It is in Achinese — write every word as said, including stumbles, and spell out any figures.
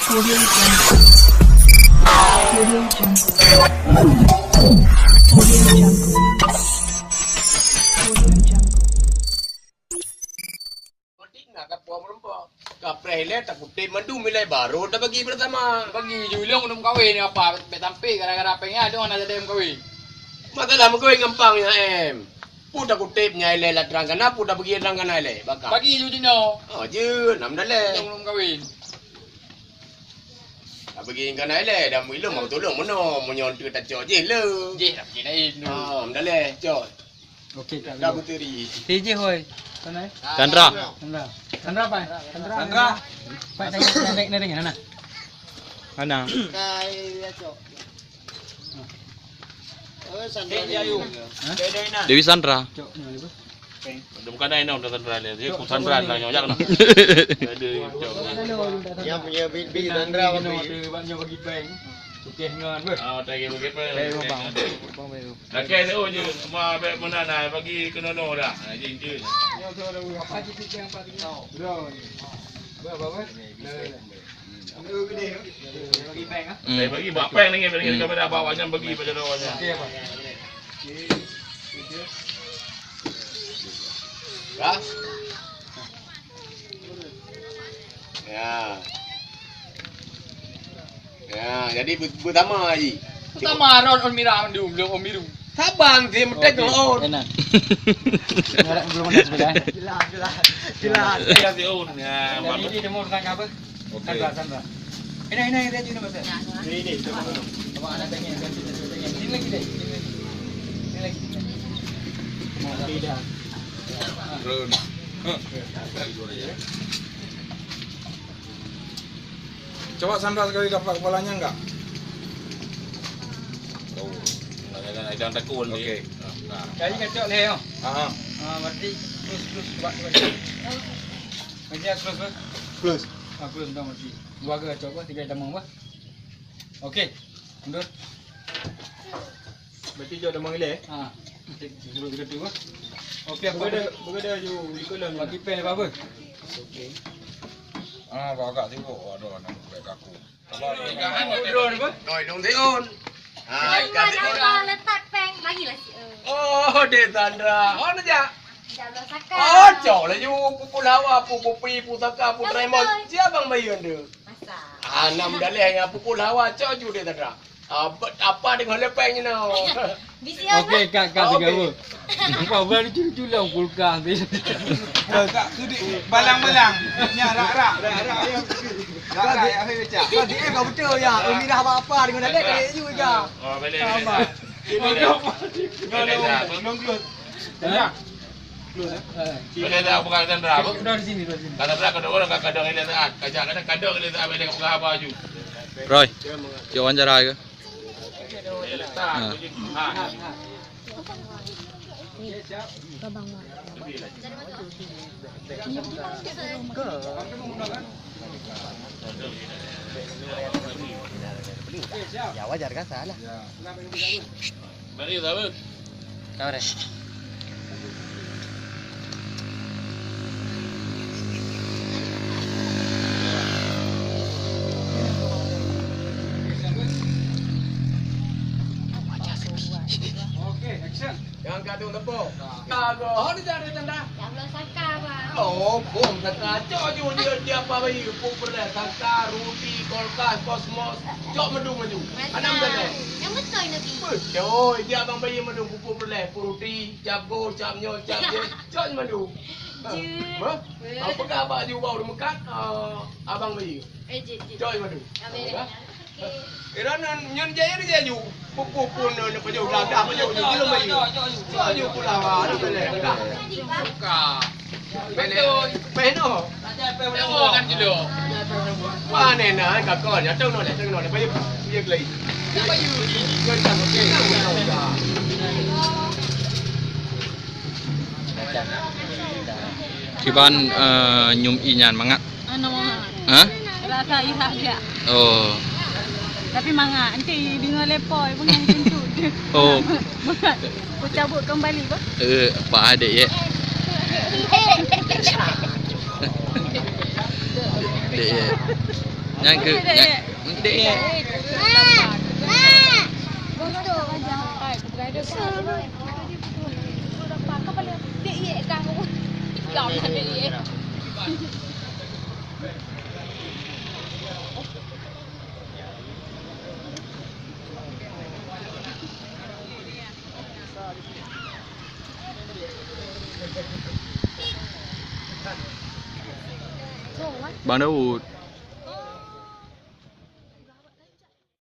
Audio Jungle. Audio Jungle. Audio Jungle. Audio Jungle. Kapreh ilèe, takutép mandum ilèe, baru tabagi bersama. Bagi ju ilong lom kawin, apa, bèk sampé gara-gara péng nyan, dong hana jadi lom kawin. Masalah meukawen gampang nyan, em. Peue takutép nyan ilèe lam trang kana, peue tabagi lam trang kana ilèe, baka. Bagi ju jinoe. Oh, jeuet, nam dalèe. Ilong lom kawin. Tabagi kana ilèe, dan ilong mau tulông meunoe, meunyoe teu tacok jih le. Jih, dah bagi lain tu. Ah, nam dalèe, cok. Okey, Kak. Dah beuturi. T J hoi. Sana, eh? Sandra. Sandra. Sandra, Pak. Sandra. Sandra. Pak, tengok, tengok, tengok, tengok, sana. Mana? Kai, ya, cok. Oh, Sandra. Hah? Dewi Sandra. Cok, mana tu? Dah bukan dah, dah Sandra dia. Dia ku Sandra lah, nyonya kena. Ada, cok. Yang punya bit-bit Sandra bagi. Ada banyak bagi peng. Okey, ngan, beh. Ah, tak kira bagi peng. Peng, bang. Bang, bang. Lakèe seuôt jeuet, ma bèk meunan na, bagi keunoe-noe dak. Ha, jeuet, jeuet. Nyoe tu ada apa? Apa je tu yang paling tahu? Bro ni. Berapa, bro? Bagi peng, ah? Hmm. Eh, bagi bak peng ni, bagi kamera bak awak nyan, bagi pada awak nyan. Okey, apa? Dah? Ya. Ya, jadi be-, beutama ji. Beutama ron on mirah mandum, lôn on biru. Saban si meutek lôn. Enak. Belum ada sebelah. Jelas, jelas. Jelas. Ya, si on. Ya, jadi dia mau tangkap apa? Okey. Sandra, Sandra. Ini, ini, dia juga, Mas. Ini, ini. Abang ada pengen, pengen, pengen. Sini lagi deh. Sini lagi. Sini lagi. Nah, beda. Drone. Huh. Coba Sandra sekali dapat kepalanya enggak? Oh. Jangan takut ni. Okey. Nah. Jadi kacok leh, oh. Ah. Ah, berarti close, close, buat, buat. Macam close, bah? Close. Ah, close dah mati. Dua ke cok, bah? Tiga tambah, bah? Okey. Mundur. Berarti jok dah mengeleh? Ha. Cek dulu kita tu, bah. Okey, apa? Begitu, begitu ju, ju kolom. Bagi peh apa? Okey. Ah, agak sibuk. Aduh, nak buat kaku. Mundur, bah? Doi dong tiun. Ha, ikan tiun. Letak peng lagi lah si. Oh, Dek Sandra. Oh, nak jak? Jaloe sakai. Oh, cok laju pukul hawa, pu kupi, pusaka, pu tremon. Siapa yang bayar tu? Masa. Ah, nam daleh yang pukul hawa, cok ju dia tadra. Ah, bet-, apa dengan lepeng ni, no? Bisi. Okey, Kak, Kak, tiga okey. Apa baru cucu long kulkas ni? Kak, tu di balang-balang. Nya rak-rak, rak-rak. Rak-rak, ya, hai, cak. Kak, dia kau betul, ya. Umi dah apa-apa dengan daleh, kali ju, ya. Oh, boleh, boleh. Sama. Long close. Dah. Close, eh? Boleh dah, bukan Sandra, apa? Udah di sini, udah di sini. Kata Sandra, kadang orang, kadang ilèe saat. Kajak, kadang, kadang ilèe saat, boleh buka apa ju. Roy, cok wawancara ke? Ha. Ya, wajar kan, salah. Mari, sabar. Sabar, eh. Okey, action. Yang kadu lepo. Kadu, hon di jari tanda. Yang belum saka, Bang. Oh, bom saka. Cok ju dia, dia apa bayi? Pupuk perleh, saka, ruti, kulkas, kosmos. Cok madu maju. Masa. Anam dah. Yang betul, Nabi. Betul. Dia abang bayi madu, pupuk perleh, ruti, cap go, cap nyo, cap je. Cok madu. Jut. Hah? Apa khabar ju bau dekat? Ah, abang bayi. Eh, jut, jut. Cok madu. Abang. Ira nan nyan jaya ni jaju. Pupu pun nan pajau dadah pajau ni belum bayu. Pajau pula wah ni boleh dah. Suka. Betul. Peno. Peno kan jelo. Wah nena ka kon ya tong no le tong no le bayu. Dia kelai. Bayu ni. Kan tak okey. Kiban, eh, nyum i nyan mangat. Anu, ha? Rasa ihak dia. Oh. Tapi mangat, nanti dengar lepoi pun yang pintu. Oh. Bukan. Ku cabut kembali, bah. Eh, apa adik ye? Adik ye. Nyang ke, nyang, Bang Daud.